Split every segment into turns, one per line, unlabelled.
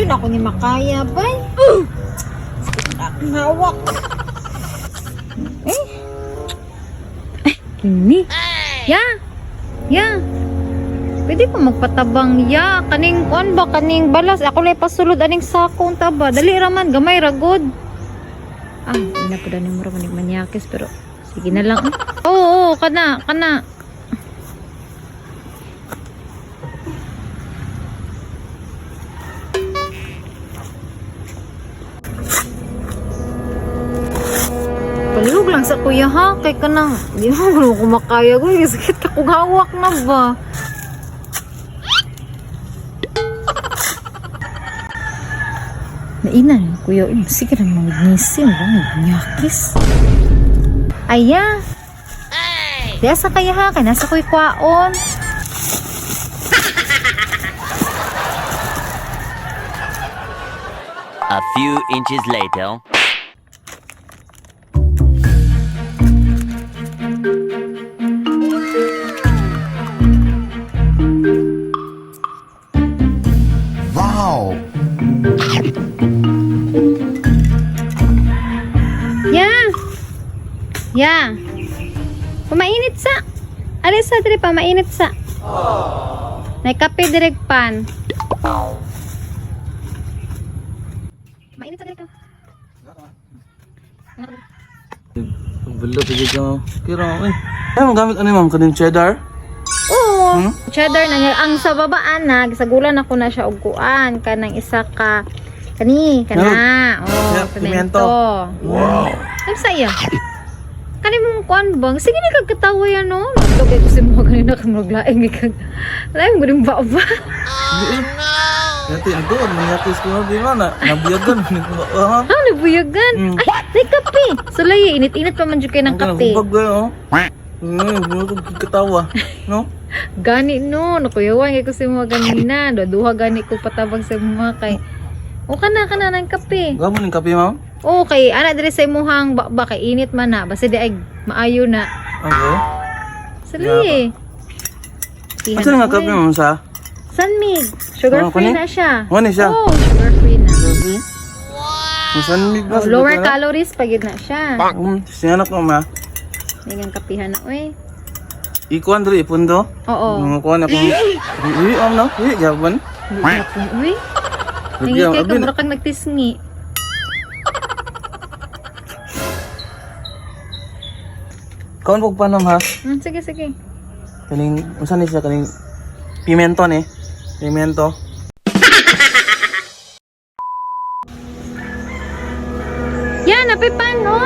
Di na ako ni makaya, bay. Sakit akong hawak. Eh. Ay, kini. Ya. Ya. Pwede pa magpatabang ya. Kaning kuan ba kaning balas ako lay pasulod aning sako unta ba. Dali ra man gamay ra gud. Ah, hindi na pud ani mura manig manyakis pero sige na lang. Oo, oo, kana, kana. Palihog lang sa kuya ha, kay kanang di mo ko makaya ko, sakit ka kung hawak na ba. Naina na kuya, eh, sige na magnisim, ba magnyakis. Aya. Di asa kaya ha, kay nasa ko'y kwaon.
A few inches later.
Wow!
Ya. Ya. Pamainit sa. Alis sa dire pamainit sa. May kape direk pan. Mainit sa dire ka.
Bulo, sige ka. Kira eh. Ay, magamit ano ma'am? Kaning cheddar?
Oo.
Hmm?
Cheddar na niya. Ang sa babaan na, gisagulan ako na siya og kuan kanang isa ka kani kana. Oh,
Yeah,
pimento.
pimento. Wow!
Ano sa iya? Kani mong kuan bang? Sige ni kag katawa yan no. Nagdugay ko si mga ganina kag maglaing kag. Lain mo rin ba ba?
Oh, no! Dati, ang doon, manyakis ko na, di ba? Na, nabiyagan. Ah,
Ah, nabuyagan. Ay, may kape. Sulay, init-init pa man jud kay ng kape.
Hubag ba, oh? Ko katawa. No?
Gani no, nakuyawan kay ko si mga ganina. Duha gani ko patabang sa mga kay. O kana kana ng kape.
Gamo ng kape, ma'am?
O kay ana diri sa imuhang ba kay init man na basta di ay maayo na.
Okay.
Sulay.
Asa nga kape, ma'am, sa?
Sanmig. Sugar
Ah,
free
kani?
na siya.
Kani siya?
Oh, sugar free na.
Kape? Masanmig ba?
Oh, lower calories pa gid na siya.
Siya ko, ma.
Nigang kapihan na oy.
Ikuan diri, ipundo.
Oo.
Mga kuan ako. Uy, am no? Uy, jaban.
Hindi na po, uy.
Lagi
Nangi
ang
kay
abi na.
kamura kang nagtisngi.
Kaon pag panom ha.
Sige, sige.
Kaning unsa ni siya kaning pimento ni. Pimento.
Yan, napipan, no?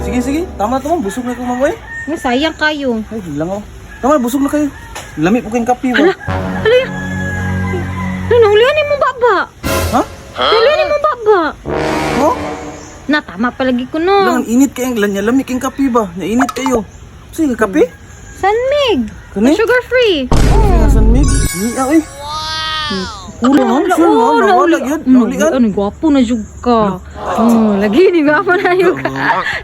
Sige, sige. Tama to, ma'am. Busog na ko, ma'am. Uy.
Ay, sayang kayo.
Ay, lang ako. Tama, busog na kayo. Lami po kayong kape ba?
Hala, ya. Ano, nahulihan ni mo baba?
Ha?
Nahulihan ni mo baba?
Oh?
Na, tama palagi ko, no.
Lang, init kayo. Lang, lami kayong kape ba? Nainit kayo. Sige, kape?
Sanmig.
Kani?
Sugar free.
Oh. Sanmig. Niya, eh. Kulang, ma'am. Sure, ma'am. Nawala yun. Naulian.
Ano, gwapo na jug ka. Oh, lagi ni gwapo na jug ka.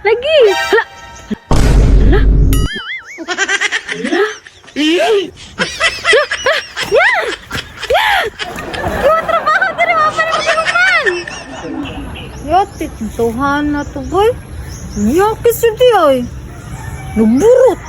Lagi. Hala. Hala. Hala. Hala. Ya! Ya! Yung trabaho diri mo pa rin man. Yati, tuhan na to boy. Yakis yun di ay. Nagburot.